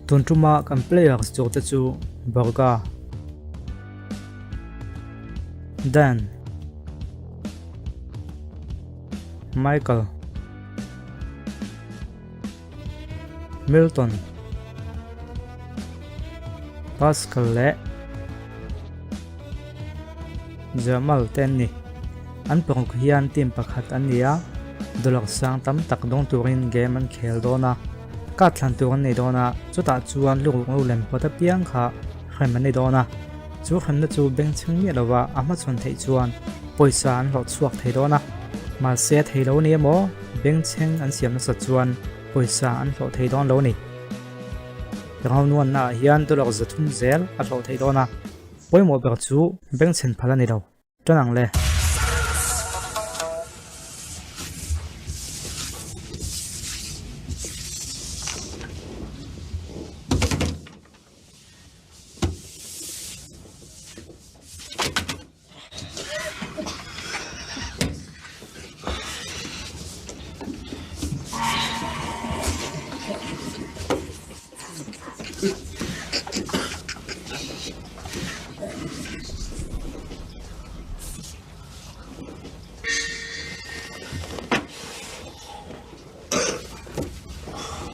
Tun tuma kan players tur te chu Borga, Dan, Michael, Milton, Pascal leh Jamal te an ni. An paruk hian team pakhat an ni a, dollar sang tam tak dawng turin game an khel dawn a, card thlan tur an nei dawn a, chutah chuan luruk lo lem phawt apiang kha hrem an ni dawn a, chu hremna chu bengchheng miah lova a hmachhawn theih chuan pawisa an hlawh chhuak thei dawn a, mahse a thei lo ni emaw bengchheng an siam nasa chuan pawisa an hlawh thei dawn lo a ni. Raunuannaah hian dollar 300 zel a hlawh theih dawn a, pawimawh ber chu bengchhen phal a ni lo. Ṭan ang le.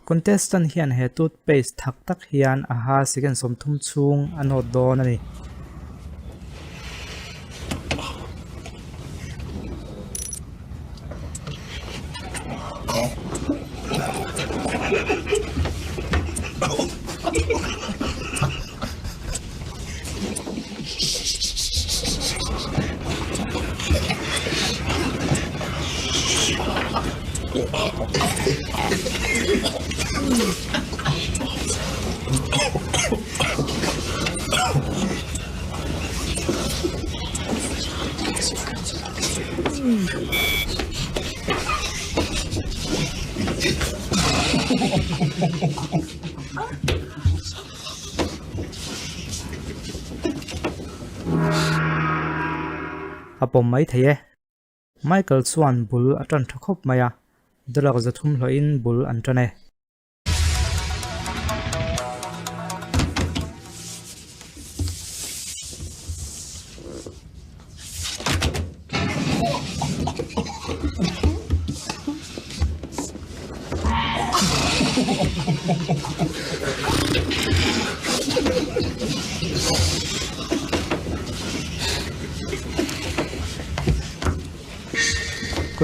Contestant hian he toothpaste thak tak hian a ha second 30 chhung a nawt dawn a ni. A pawm mai thei e. Michael chuan bul a tan tha khawp mai a, dollar 300 hlawhin bul an tan e.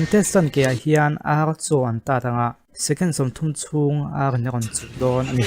Contestant ke ah hian ar chaw an tat ang a, second 30 chhung ar in a rawn chuk dawn a ni.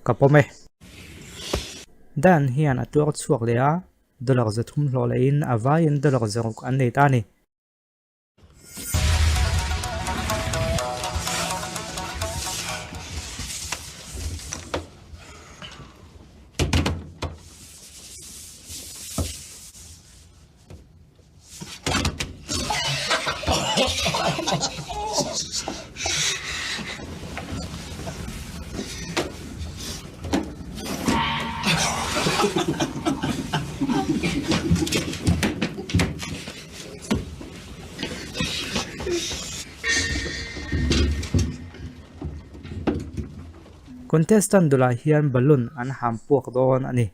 Ka pawm e. Dan hian a tuar chhuak leh a, dollar 300 hlawh lehin a vaiin dollar 600 an nei ta a ni. Contestant dulah hian balloon an ham puak dawn a ni.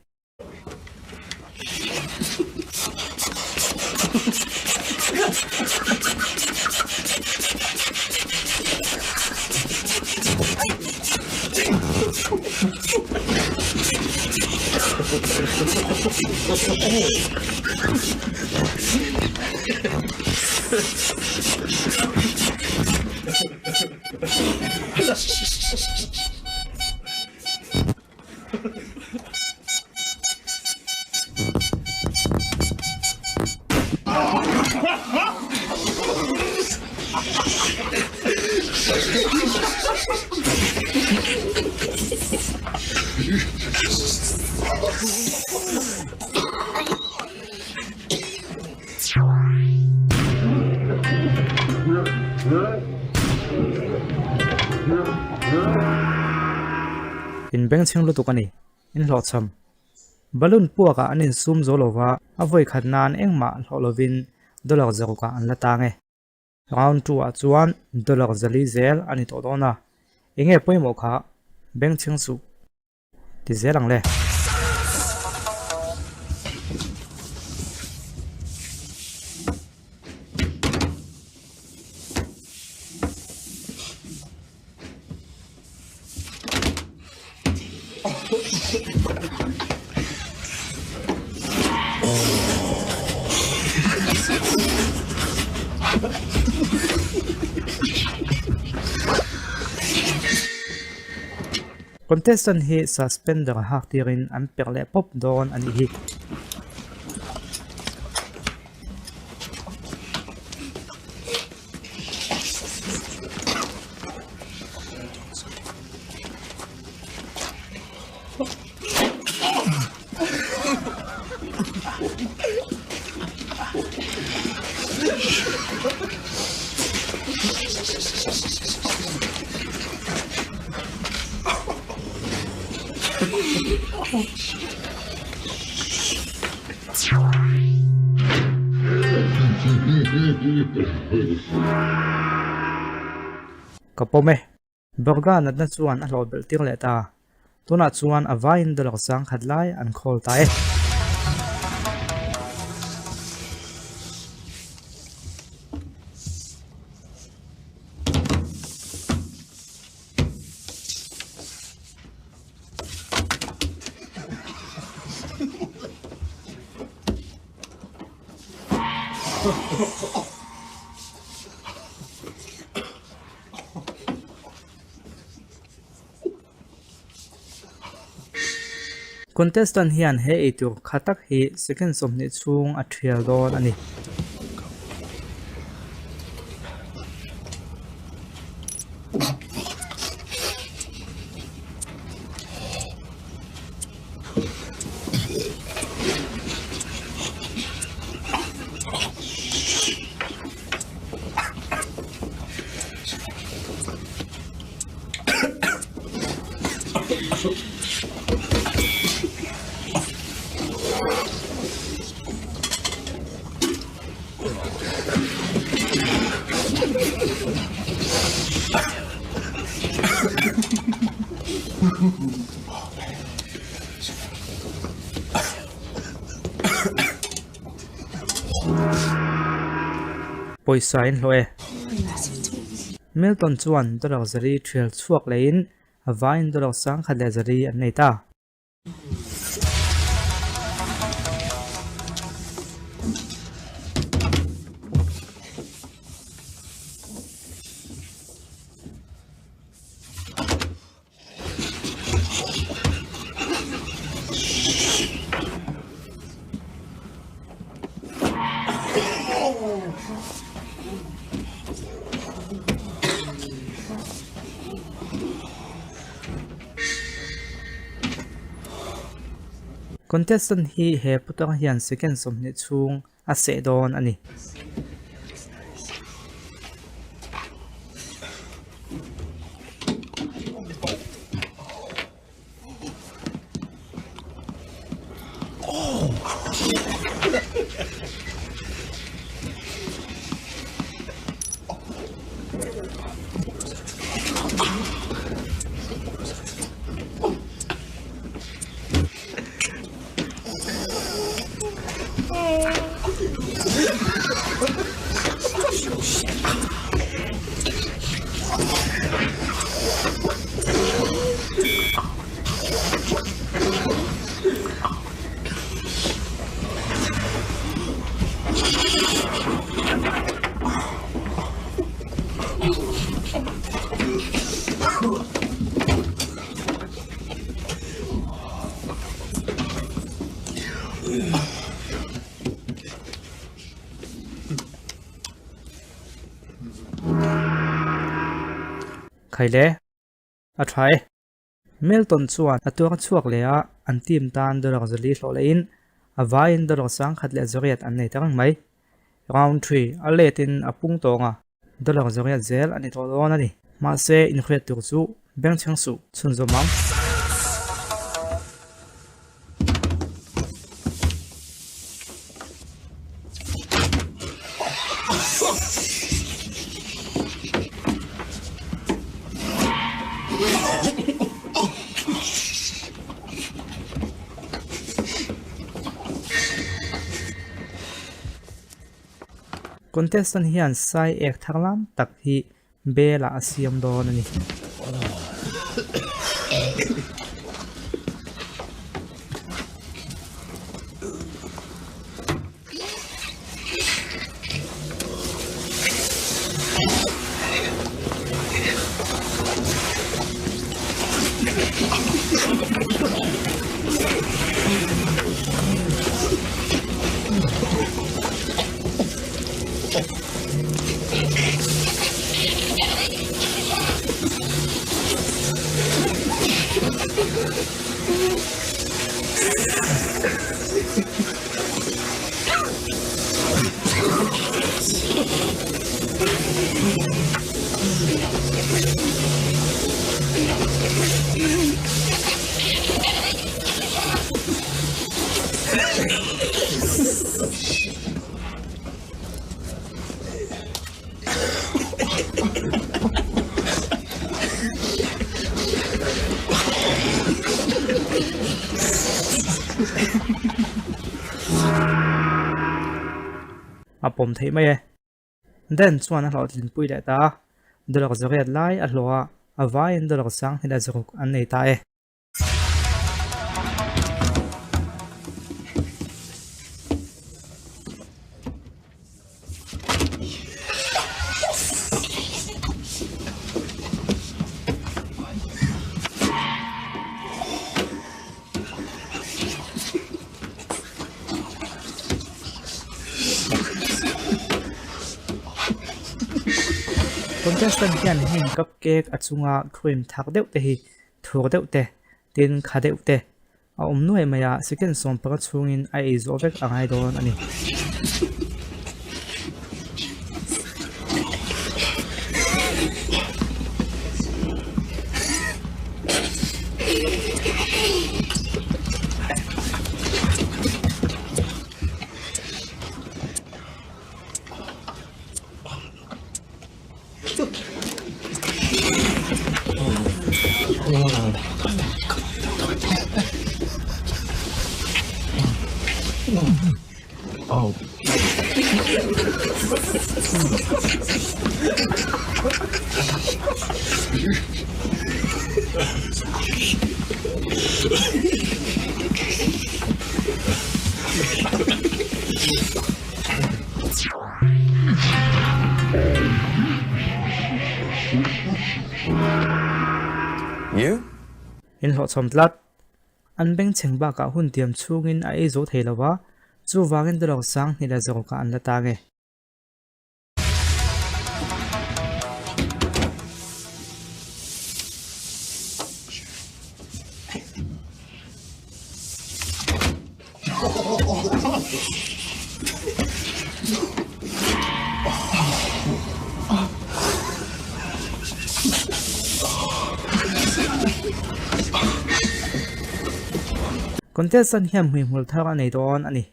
In bengchheng lutuk a ni, in hlawhchham. Balloon puakah an insum zo lova, a vawi khat nan engmah hlawh lovin dollar zarukah an la tang e. Round two ah chuan dollar zali zel a ni tawh dawn a, enge pawimawh kha bengchheng suh. Ti zel ang le. Contestant hi suspender hak tirin an perh leh pawp dawn a nih hi. Ka pawm e. Berga natna chuan a hlawh belh tir leh ta. Tunah chuan a vaiin dollar sangkhat lai an khawl ta e. Contestant hian he eitur kha tak hi second 20 chhung a thial dawn a ni. Pawisa in hlawh e. Milton chuan dollar zari thial chhuak leiin a vaiin dollar sangkhat leh zari an nei ta. Contestant hi he putar hian second 20 chhung a seh dawn a ni. Khai le. A tha e. Melton chuan a tuar chhuak leh a, an team tan dollar zali hlawh lehin a vaiin dollar 1100 an nei ta reng mai. Round three a let in a pung tawng a, dollar 800 zel a ni tawh dawn a ni. Mahse, inhriat tur chu bengchheng suh chhunzawm ang. Contestant hian sai ek thar lam tak hi Bel ah a siam dawn a ni. A pawm theih mai e. Dan chuan a hlawhtlinpui leh ta a, dollar 800 lai a hlawh a, a vaiin dollar 2600 an nei ta e. Contestant hian heng cupcake a chunga cream thak deuh te hi Thur deuh te, tin kha deuh te a awm nuai mai a, second 15 chhungin a ei zawh vek a ngai dawn a ni. In hlawhchhawm tlat. An bengchheng bakah hun tiam chhungin a ei zo thei lo va, chuvangin dollar 2600 an la tang e. Contestant hian hmuihmul thar a nei dawn a ni.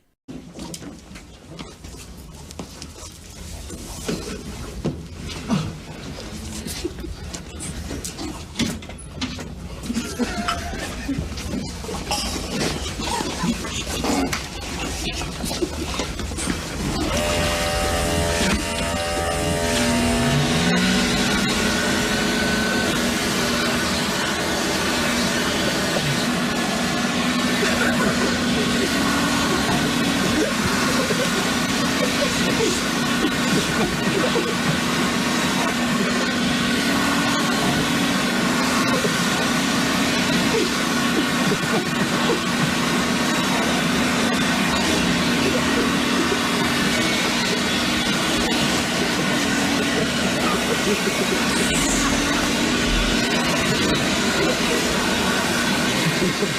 Pawisa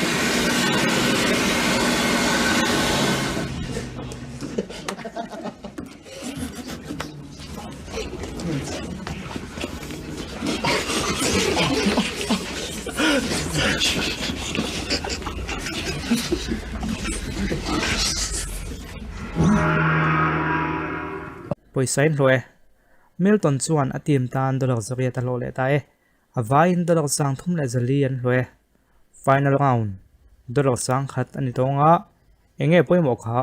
in hlawh e. Milton chuan a team tan dollar zariat a hlawh leh ta e. A vaiin dollar 34 an hlawh e. Final round dollar 1000 a ni tawng a, eng nge pawimawh kha?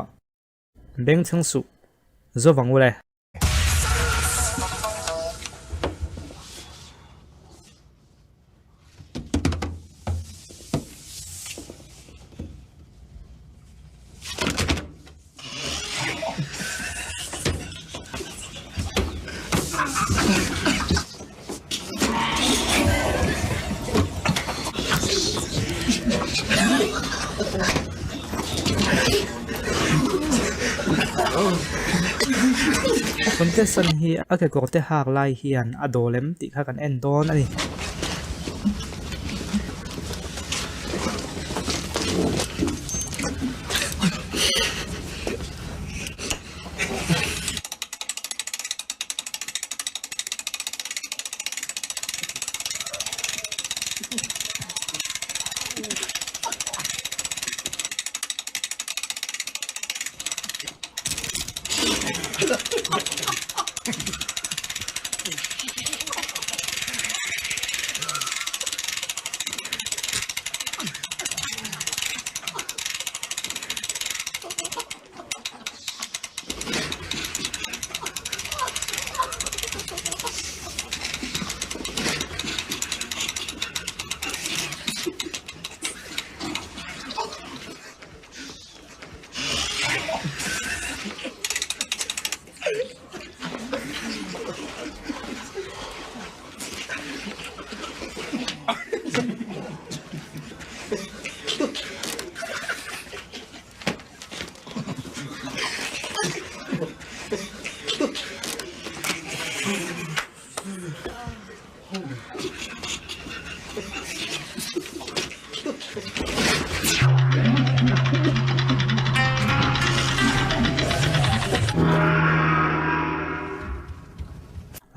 Bengchheng suh, zawvang ule. Contestant hi a kekawrte hak lai hian a dawl em tih kha kan en dawn a ni.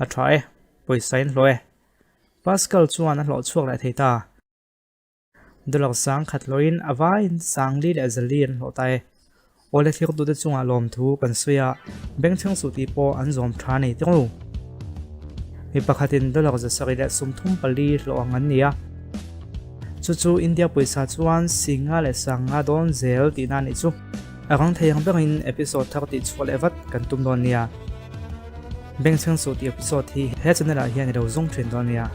A tha e, pawisa in hlawh e. Pascal chuan a hlawh chhuak leh thei ta. Dollar 10,000 hlawhin a vaiin 4,000 leh 400 an hlawh ta e. Awle thliktute chungah lawmthu kan sawi a, bengchheng suh tih pawh an zawm tha nei tawng lo. Mi pakhatin dollar 734 hlawh ang an ni a, chu chu India pawisa chuan 50 leh 50 dawn zel tihna a nih chu. A rang thei ang berin episode thar tih chhuah leh vat kan tum dawn nia. Bengchheng suh tih episode hi he channel ah hian i lo zawng thin dawn nia.